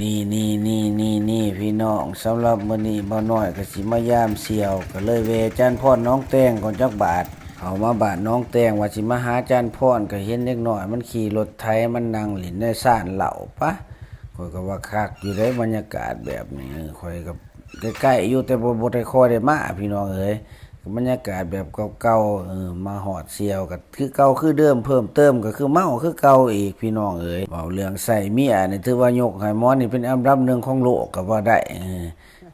ນີ້ໆໆໆ ພີ່ນ້ອງ, ສຳລັບມື້ນີ້ບ່າວນ້ອຍກໍຊິມາຢາມສ່ຽວ ກໍເລີຍແວ່ຈານພອນໜອງແຕງກ່ອນຈັກບາດ. ເຂົ້າມາບ້ານໜອງແຕງວ່າຊິມາຫາຈານພອນ ກໍເຫັນເດັກນ້ອຍມັນຂີ່ລົດໄຖ ມັນນັ່ງຫຼິ້ນໃນຊານເຫຼົ້າປະ. ຂ້ອຍກໍວ່າຄັກຢູ່ເດ້ ບັນຍາກາດແບບນີ້. ເອີ ຂ້ອຍກໍໃກ້ໆຢູ່ ແຕ່ບໍ່ ບໍ່ໄດ້ຄ່ອຍໄດ້ມາ ພີ່ນ້ອງເອີຍ. ບັນຍາກາດແບບເກົ່າໆ ເອີ ມາຮອດສ່ຽວກໍຄືເກົ່າຄືເດີມ, ເພີ່ມເຕີມກໍຄືເມົາຄືເກົ່າອີກ ພີ່ນ້ອງເອີຍ. ເວົ້າເລື່ອງໃຊ້ເມຍນີ້ ຖືວ່າຍົກໃຫ້ໝໍນີ້ເປັນອັນດັບໜຶ່ງຂອງໂລກກໍວ່າໄດ້. ເອີ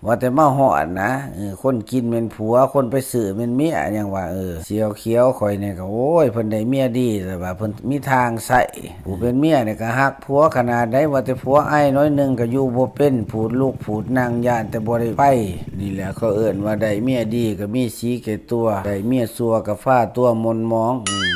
ວ່າແຕ່ມາຮອດນະ ເອີ ຄົນກິນແມ່ນຜົວ, ຄົນໄປຊື້ແມ່ນເມຍ ຫຍັງວ່າ. ເອີ ສ່ຽວຂຽວຂ້ອຍນີ້ກໍ ໂອ້ຍ ເພິ່ນໄດ້ເມຍດີ ແຕ່ວ່າເພິ່ນມີທາງໃຊ້. ຜູ້ເປັນເມຍນີ້ກໍຮັກຜົວຂະໜາດໃດ, ວ່າແຕ່ຜົວໄອໜ້ອຍໜຶ່ງກໍຢູ່ບໍ່ເປັນ, ຜູດລຸກຜູດນັ່ງ ຢ້ານແຕ່ບໍ່ໄດ້ໄປ. ນີ້ແຫຼະເຂົາເອີ້ນວ່າໄດ້ເມຍດີກໍມີສີແກ່ຕົວ, ໄດ້ເມຍຊົ່ວກໍພາຕົວໝົນໝອງ.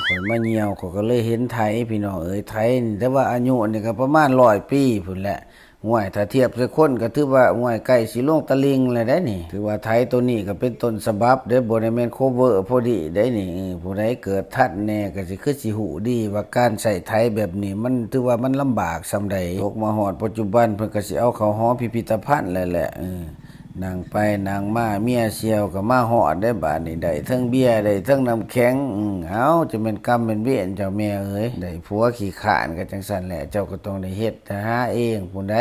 ຂ້ອຍມາຍ່ຽວ ຂ້ອຍກໍເລີຍເຫັນໄຖ ພີ່ນ້ອງເອີຍ. ໄຖນີ້ ແຕ່ວ່າອາຍຸນີ້ກໍປະມານຮ້ອຍປີພຸ້ນແຫຼະ. ຫ້ວຍ ຖ້າທຽບໃສ່ຄົນກໍຖືວ່າ ຫ້ວຍ ໃກ້ຊິລົງຕະລິ່ງແລ້ວເດ້ນີ້. ຖືວ່າໄຖໂຕນີ້ກໍເປັນຕົ້ນສະບັບເດ້, ບໍ່ໄດ້ແມ່ນໂຄເວີພໍດີເດ້ນີ້. ເອີ ຜູ້ໃດເກີດທັນແດ່ກໍຊິຄືຊິຮູ້ດີວ່າການໃຊ້ໄຖແບບນີ້ ມັນຖືວ່າມັນລຳບາກສ່ຳໃດ. ຕົກມາຮອດປັດຈຸບັນ ເພິ່ນກໍຊິເອົາເຂົ້າຫໍພິພິທະພັນແລ້ວແຫຼະ. ເອີ ນັ່ງໄປນັ່ງມາ ເມຍສ່ຽວກໍມາຮອດເດ້. ບາດນີ້ໄດ້ເທິງເບຍ ໄດ້ເທິງນ້ຳແຂງ. ເອົ້າ ຈະແມ່ນກຳແມ່ນເວນເຈົ້າແມ່ເອີຍ, ໄດ້ຜົວຂີ້ຄ້ານກໍຈັ່ງຊັ້ນແຫຼະ. ເຈົ້າກໍຕ້ອງໄດ້ເຮັດ ຫາເອງ. ຜູ້ໃດ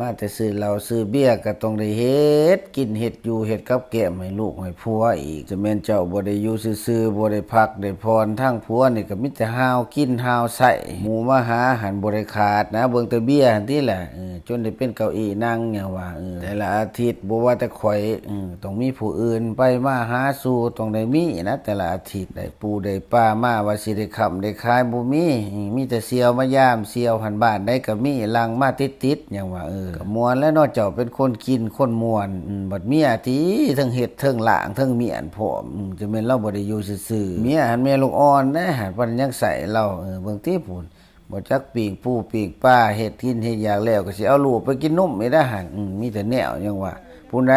ມາແຕ່ຊື້ເຫຼົ້າຊື້ເບຍ ກໍຕ້ອງໄດ້ເຮັດກິນເຮັດຢູ່ ເຮັດກັບແກ້ມໃຫ້ລູກໃຫ້ຜົວອີກ. ຈະແມ່ນເຈົ້າບໍ່ໄດ້ຢູ່ຊື່ໆ ບໍ່ໄດ້ພັກໄດ້ຜ່ອນ, ທາງຜົວນີ້ກໍມີແຕ່ຫາວກິນຫາວໃຊ້. ໝູ່ມາຫາຫັ້ນບໍ່ໄດ້ຂາດນະ, ເບິ່ງແຕ່ເບຍຫັ້ນຕິລະ. ເອີ ຈົນໄດ້ເປັນເກົ້າอี้ນັ່ງຫຍັງວ່າ. ເອີ ແຕ່ລະອາທິດ ບໍ່ວ່າແຕ່ຂ້ອຍ ເອີ ຕ້ອງມີຜູ້ອື່ນໄປມາຫາສູ່, ຕ້ອງໄດ້ມີນະ ແຕ່ລະອາທິດ. ໄດ້ປູໄດ້ປາມາ ວ່າຊິໄດ້ຄ້ຳໄດ້ຂາຍບໍ່ມີ. ເອີ ມີແຕ່ສ່ຽວມາຢາມສ່ຽວຫັ້ນ, ບ້ານໃດກໍມີ ຫຼັ່ງມາຕິດໆ ຫຍັງວ່າ. ເອີ ກໍມ່ວນແຫຼະເນາະ, ເຈົ້າເປັນຄົນກິນຄົນມ່ວນ. ບັດເມຍຕິ ເທິງເຮັດເທິງລ້າງເທິງມ້ຽນພ້ອມ. ຈະແມ່ນລາວບໍ່ໄດ້ຢູ່ຊື່ໆ. ເມຍຫັ້ນແມ່ລູກອ່ອນເດ້, ປານຍັງໃຊ້ລາວ. ເອີ ເບິ່ງຕິພຸ້ນ ບໍ່ຈັກປີ້ງປູປີ້ງປາ, ເຮັດກິນເຮັດຢາກແລ້ວກໍຊິເອົາລູກໄປກິນນົມອີກໄດ໋ຫັ້ນ. ມີແຕ່ແນວຫຍັງວ່າ. ຜູ້ໃດ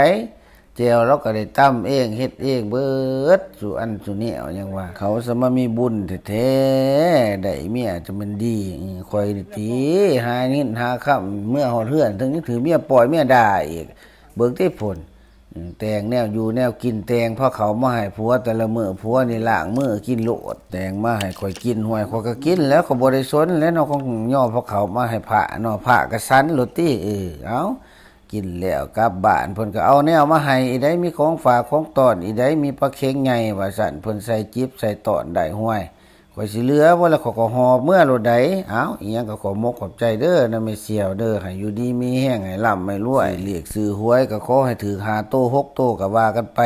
ແຈ່ວລາວກໍໄດ້ຕຳເອງເຮັດເອງເບິດສູ່ອັນສູ່ແນວຫຍັງວ່າ. ເຂົາສະມາມີບຸນແທ້ໆ ໄດ້ເມຍຈະແມ່ນດີ. ຂ້ອຍນີ້ຕິ ຫາເງິນຫາຄຳ ເມືອຮອດເຮືອນ ເຖິງຍັງຖືກເມຍປ່ອຍເມຍດ່າອີກ. ເບິ່ງຕິພຸ້ນ ແຕ່ງແນວຢູ່ແນວກິນ, ແຕ່ງພາເຂົ້າມາໃຫ້ຜົວແຕ່ລະມື້, ຜົວນີ້ລ້າງມືກິນໂລດ. ແຕ່ງມາໃຫ້ຂ້ອຍກິນ, ຫ້ວຍ ຂ້ອຍກໍກິນແລ້ວ, ຂ້ອຍບໍ່ໄດ້ສົນແລ້ວເນາະ, ຂອງຍໍພາເຂົ້າມາໃຫ້ພະເນາະ, ພະກໍສັນໂລດຕິ. ເອີ ເອົາ ກິນແລ້ວກັບບ້ານ ເພິ່ນກໍເອົາແນວມາໃຫ້ອີກໄດ໋, ມີຂອງຝາກຂອງຕ້ອນອີກໄດ໋, ມີປາເຂັງໃຫຍ່ວ່າຊັ້ນ, ເພິ່ນໃສ່ຈິບໃສ່ຕ້ອນໄດ້. ຫ້ວຍ ຂ້ອຍຊິເຫຼືອບໍ່ລະ, ຂ້ອຍກໍຫອບເມືອໂລດໃດ໋. ເອົ້າ ອີ່ຫຍັງກໍຂອບມົກຂອບໃຈເດີນະແມ່ສ່ຽວເດີ, ໃຫ້ຢູ່ດີມີແຮງ, ໃຫ້ລ່ຳໃຫ້ລວຍ, ຊື້ລຽກຊື້ຫວຍກໍຂໍໃຫ້ຖືກຫ້າໂຕຫົກໂຕກໍວ່າກັນໄປ.